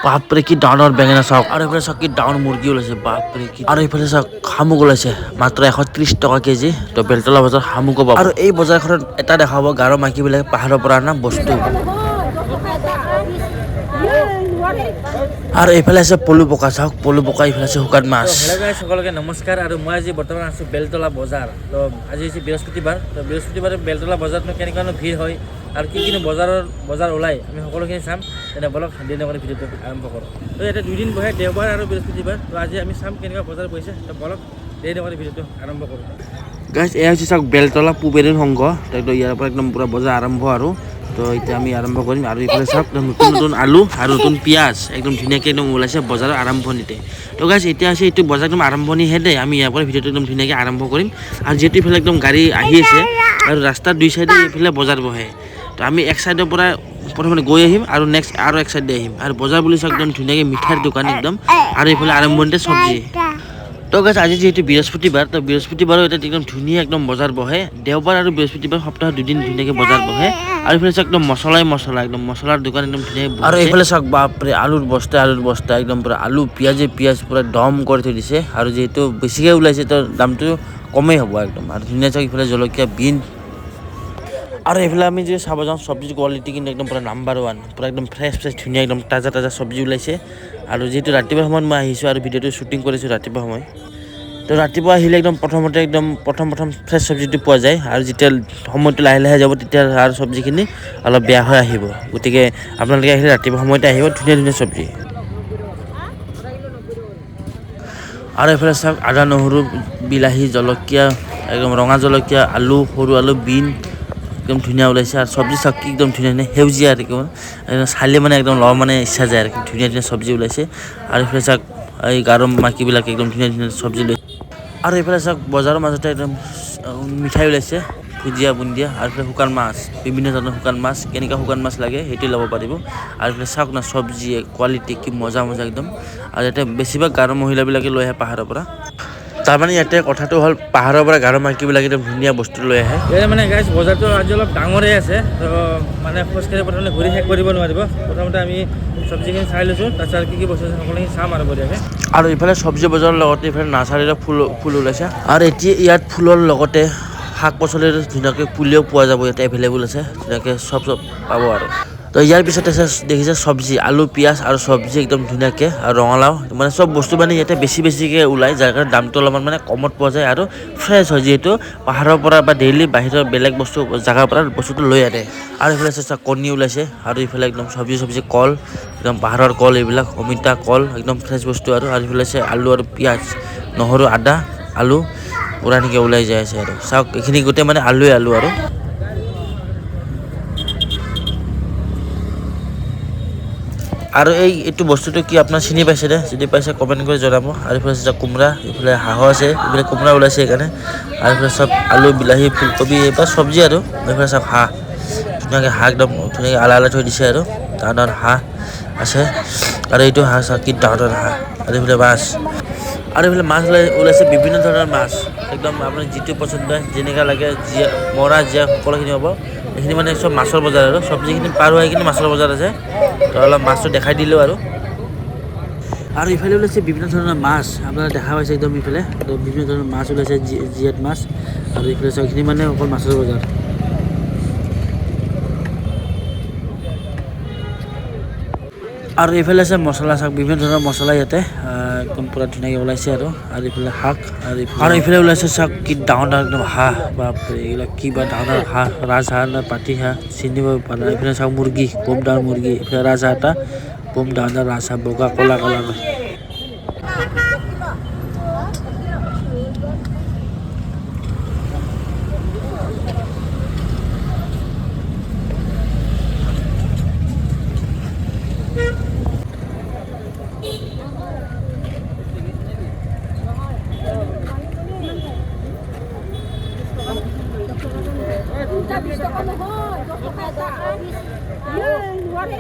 বাপৰে, কি ডাঙৰ বেঙেনা চাওক। আৰু এইফালে চাওক, কি ডাঙৰ মুৰ্গী ওলাইছে, বাপৰে কি। আৰু এইফালে চাওক, শামুক ওলাইছে মাত্ৰ 130 টকা কেজি। তো বেলতলা বজাৰ শামুকো পাব। আৰু এই বজাৰখনত এটা দেখাব, গাৰো মাইকীবিলাকে পাহাৰৰ পৰা অনা বস্তু। আৰু এইফালে আছে পলু পকা, চাওক পলু পকা। এইফালে আছে শুকান মাছ। হেল্ল' গাইজ, সকলোকে নমস্কাৰ। আৰু মই আজি বৰ্তমান আছোঁ বেলতলা বজাৰ। তো আজি হৈছে বৃহস্পতিবাৰ। তো বৃহস্পতিবাৰে বেলতলা বজাৰতনো কেনেকুৱানো ভিৰ হয় আৰু কি কিনো বজাৰ ওলায়, আমি সকলোখিনি চাম। তেনে বলক, দেৰি নকৰি ভিডিঅ'টো আৰম্ভ কৰোঁ। তো ইয়াতে দুদিন বহে, দেওবাৰ আৰু বৃহস্পতিবাৰ। তো আজি আমি চাম কেনেকুৱা বজাৰ বহিছে। তো বলক, দেৰি নকৰি ভিডিঅ'টো আৰম্ভ কৰোঁ। গাইজ, এয়া হৈছে চাওক বেলতলা পূবেৰুণ সংঘ। তো একদম ইয়াৰ পৰা একদম পূৰা বজাৰ আৰম্ভ আৰু। তো এতিয়া আমি আৰম্ভ কৰিম। আৰু এইফালে চাওক, একদম নতুন নতুন আলু আৰু নতুন পিঁয়াজ একদম ধুনীয়াকৈ একদম ওলাইছে বজাৰৰ আৰম্ভণিতে। তো গাইজ, এতিয়া হৈছে এইটো বজাৰ একদম আৰম্ভণিহে দেই। আমি ইয়াৰ পৰা ভিডিঅ'টো একদম ধুনীয়াকৈ আৰম্ভ কৰিম। আৰু যিহেতু এইফালে একদম গাড়ী আহি আছে আৰু ৰাস্তাৰ দুই চাইডে এইফালে বজাৰ বহে, তো আমি এক চাইডৰ পৰা প্ৰথমতে গৈ আহিম আৰু নেক্সট আৰু এক চাইডে আহিম। আৰু বজাৰ বুলি চাওক, একদম ধুনীয়াকৈ মিঠাইৰ দোকান একদম। আৰু এইফালে আৰম্ভণিতে চব্জি। তো গাইজ, আজি যিহেতু বৃহস্পতিবাৰ, তো বৃহস্পতিবাৰো ইয়াতে একদম ধুনীয়া একদম বজাৰ বহে। দেওবাৰ আৰু বৃহস্পতিবাৰ সপ্তাহত দুদিন ধুনীয়াকৈ বজাৰ বহে। আৰু এইফালে চাওক, একদম মছলাই মছলা, একদম মছলাৰ দোকান একদম ধুনীয়াকৈ। আৰু এইফালে চাওক, বাপৰে, আলুৰ বস্তা, আলুৰ বস্তা একদম পূৰা আলু, পিঁয়াজে পিঁয়াজ পূৰা দম কৰি থৈ দিছে। আৰু যিহেতু বেছিকৈ ওলাইছে, তো দামটো কমেই হ'ব একদম। আৰু ধুনীয়া চাওক, এইফালে জলকীয়া, বিন। আৰু এইফালে আমি যদি চাব যাওঁ, চব্জিৰ কোৱালিটি কিন্তু একদম পূৰা নাম্বাৰ ওৱান, পূৰা একদম ফ্ৰেছ ফ্ৰেছ ধুনীয়া একদম তাজা তাজা চব্জি ওলাইছে। আৰু যিহেতু ৰাতিপুৱা সময়ত মই আহিছোঁ আৰু ভিডিঅ'টো শ্বুটিং কৰিছোঁ ৰাতিপুৱা সময়, তো ৰাতিপুৱা আহিলে একদম প্ৰথমতে একদম প্ৰথম প্ৰথম ফ্ৰেছ চব্জিটো পোৱা যায়। আৰু যেতিয়া সময়টো লাহে লাহে যাব, তেতিয়া আৰু চব্জিখিনি অলপ বেয়া হৈ আহিব। গতিকে আপোনালোকে আহিলে ৰাতিপুৱা সময়তে আহিব, ধুনীয়া ধুনীয়া চব্জি। আৰু এইফালে চাওক, আদা, নহৰু, বিলাহী, জলকীয়া, একদম ৰঙা জলকীয়া, আলু, সৰু আলু, বিন একদম ধুনীয়া ওলাইছে। আৰু চব্জি চাওক, কি একদম ধুনীয়া ধুনীয়া সেউজীয়া, আৰু একদম একদম চালে মানে একদম ল'ব মানে ইচ্ছা যায় আৰু, ধুনীয়া ধুনীয়া চব্জি ওলাইছে। আৰু এইফালে চাওক, এই গাৰো মাইকীবিলাক একদম ধুনীয়া ধুনীয়া চব্জি লৈ। আৰু এইফালে চাওক, বজাৰৰ মাজতে একদম মিঠাই ওলাইছে, ভুজিয়া, বুন্দিয়া। আৰু এইফালে শুকান মাছ, বিভিন্ন ধৰণৰ শুকান মাছ, কেনেকুৱা শুকান মাছ লাগে সেইটো ল'ব পাৰিব। আৰু এইফালে চাওক না, চব্জি কোৱালিটি কি মজা মজা একদম। আৰু ইয়াতে বেছিভাগ গাৰো মহিলাবিলাকে লৈ আহে পাহাৰৰ পৰা। তাৰমানে ইয়াতে কথাটো হ'ল, পাহাৰৰ পৰা গাৰো মাইকীবিলাকে একদম ধুনীয়া বস্তু লৈ আহে। ইয়াতে মানে গাইজ, বজাৰটো আজি অলপ ডাঙৰেই আছে। তো মানে খোজকাঢ়ি প্ৰথমতে ঘূৰি শেষ কৰিব নোৱাৰিব। প্ৰথমতে আমি চব্জিখিনি চাই লৈছোঁ, তাৰপিছত কি কি বস্তু আছে সকলোখিনি চাম আৰু বঢ়িয়াকৈ। আৰু ইফালে চব্জি বজাৰৰ লগতে ইফালে নাৰ্চাৰীৰ ফুল ওলাইছে। আৰু এতিয়া ইয়াত ফুলৰ লগতে শাক পাচলিৰ ধুনীয়াকৈ পুলিও পোৱা যাব, ইয়াতে এভেইলেবল আছে, ধুনীয়াকৈ চব চব পাব। আৰু তো ইয়াৰ পিছত আছে দেখিছে চব্জি, আলু, পিঁয়াজ আৰু চব্জি একদম ধুনীয়াকৈ, আৰু ৰঙালাও, মানে চব বস্তু মানে ইয়াতে বেছি বেছিকৈ ওলায়, যাৰ কাৰণে দামটো অলপমান মানে কমত পোৱা যায় আৰু ফ্ৰেছ হয়, যিহেতু পাহাৰৰ পৰা বা ডেইলি বাহিৰৰ বেলেগ বস্তু জেগাৰ পৰা বস্তুটো লৈ আনে। আৰু এইফালে আছে চাওক, কণী ওলাইছে। আৰু এইফালে একদম চব্জি চব্জি, কল, একদম পাহাৰৰ কল এইবিলাক, অমিতা, কল, একদম ফ্ৰেছ বস্তু। আৰু আৰু এইফালে আছে আলু আৰু পিঁয়াজ, নহৰু, আদা, আলু পূৰা এনেকৈ ওলাই যাই আছে। আৰু চাওক, এইখিনি গোটেই মানে আলুৱে আলু। আৰু আৰু এইটো বস্তুটো কি আপোনাৰ চিনি পাইছেনে? যদি পাইছে কমেণ্ট কৰি জনাব। আৰু এইফালে আছে কোমোৰা, এইফালে হাঁহো আছে, এইফালে কোমোৰা ওলাইছে সেইকাৰণে। আৰু এইফালে চব আলু, বিলাহী, ফুলকবি, এইবিলাক চব্জি। আৰু এইফালে চব হাঁহ, ধুনীয়াকৈ হাঁহ একদম ধুনীয়াকৈ আলা আলা থৈ দিছে। আৰু ডাঙৰ ডাঙৰ হাঁহ আছে। আৰু এইটো হাঁহ চাওক, কি ডাঙৰ ডাঙৰ হাঁহ। আৰু এইফালে মাছ, আৰু এইফালে মাছ ওলাইছে, বিভিন্ন ধৰণৰ মাছ একদম, আপোনাৰ যিটো পচন্দ হয়, যেনেকুৱা লাগে, জীয়া মৰা জীয়া সকলোখিনি হ'ব। এইখিনি মানে চব মাছৰ বজাৰ আৰু চব্জিখিনি পাৰ হৈ কিনে মাছৰ বজাৰ আছে। তো অলপ মাছটো দেখাই দিলোঁ। আৰু আৰু ইফালে ওলাইছে বিভিন্ন ধৰণৰ মাছ, আপোনালোকে দেখা পাইছে একদম ইফালে একদম বিভিন্ন ধৰণৰ মাছ ওলাইছে, জীয়াত মাছ। আৰু ইফালে চাওক, এইখিনি মানে অকল মাছৰ বজাৰ। আৰু এইফালে আছে মছলা, চাওক বিভিন্ন ধৰণৰ মছলা ইয়াতে একদম পূৰা ধুনীয়াকৈ ওলাইছে। আৰু আৰু এইফালে শাক, আৰু এইফালে ওলাইছে চাওক, কি ডাঙৰ ডাঙৰ একদম হাঁহ, বাপৰে, এইবিলাক কি বা ডাঙৰ ডাঙৰ হাঁহ, ৰাজহাঁহ নে পাতি হাঁহ চিনিব পৰা নাই। এইফালে চাওক মুৰ্গী, বম ডাঙৰ মুৰ্গী, এইফালে ৰাজহাঁহ এটা, বম ডাঙৰ ডাঙৰ ৰাজহাঁহ, বগা ক'লা ক'লা। 20 টকা নহয়, 10 টকা এটা। নোৱাৰে।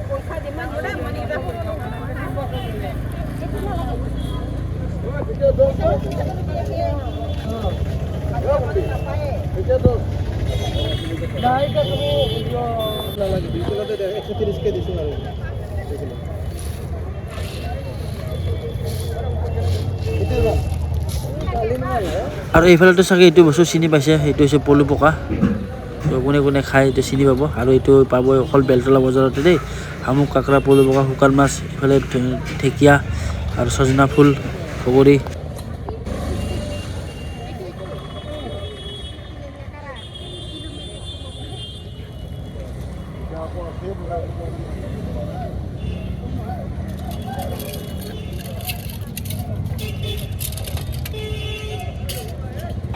পইচা যিমান মানে নালাগে, 2 কিলোতে 130কে দিছোঁ আৰু 2 কিলো। আৰু এইফালেতো চাগে এইটো বস্তু চিনি পাইছে, সেইটো হৈছে পলু পকা। তো কোনে কোনে খায় এইটো চিনি পাব। আৰু এইটো পাব অকল বেলতলা বজাৰতে দেই। শামুক, কাঁকড়া, পলু পকা, শুকান মাছ, এইফালে ঢেকীয়া আৰু ছজনা ফুল, বগৰী।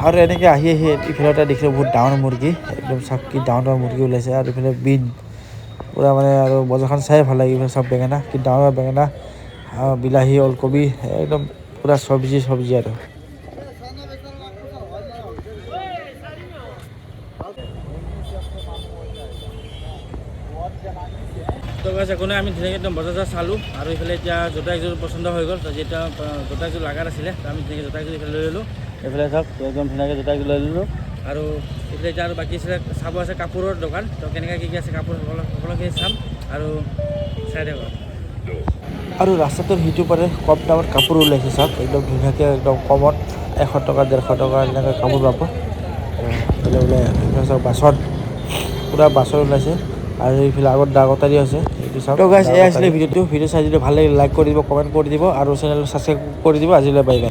আৰু এনেকৈ আহি আহি ইফালে এটা দেখিলোঁ বহুত ডাঙৰ মুৰ্গী, একদম চাওক কি ডাঙৰ ডাঙৰ মুৰ্গী ওলাইছে। আৰু ইফালে বিন পূৰা মানে, আৰু বজাৰখন চাই ভাল লাগে। ইফালে চাওক বেঙেনা, কি ডাঙৰ ডাঙৰ বেঙেনা, বিলাহী, ওলকবি, একদম পূৰা চব্জি চব্জি আৰু। তো গাইছ, একো নাই, আমি ধুনীয়াকৈ একদম বজাৰ চজাৰ চালোঁ। আৰু এইফালে এতিয়া জোতা একযোৰ পচন্দ হৈ গ'ল। তো যেতিয়া জোতা একযোৰ লগা নাছিলে, তো আমি ধুনীয়াকৈ জোতা একযোৰ এইফালে লৈ ল'লোঁ। এইফালে চাওক, একদম ধুনীয়াকৈ জোতা একযোৰ লৈ ল'লোঁ। আৰু এইফালে এতিয়া আৰু বাকী আছিলে চাব আছে কাপোৰৰ দোকান। তো কেনেকৈ কি কি আছে কাপোৰ, সকলোখিনি চাম আৰু চাই থাকক। আৰু ৰাস্তাটোৰ সিটো পাৰে কম দামত কাপোৰ ওলাইছে। চাওক, একদম ধুনীয়াকৈ, একদম কমত, 100 টকা, 150 টকা এনেকৈ কাপোৰ পাব। এইফালে ওলাই, এইফালে চাওক, বাচন, পূৰা বাচন ওলাইছে। আৰু এইফালে আগত দা কটাৰী আছে, এইটো চাওক। তো গাইছ, এই আছিলে ভিডিঅ'টো। ভিডিঅ' চাই যদি ভাল লাগিলে লাইক কৰি দিব, কমেণ্ট কৰি দিব আৰু চেনেলটো ছাবস্ক্ৰাইব কৰি দিব। আজিলৈ বাই বাই।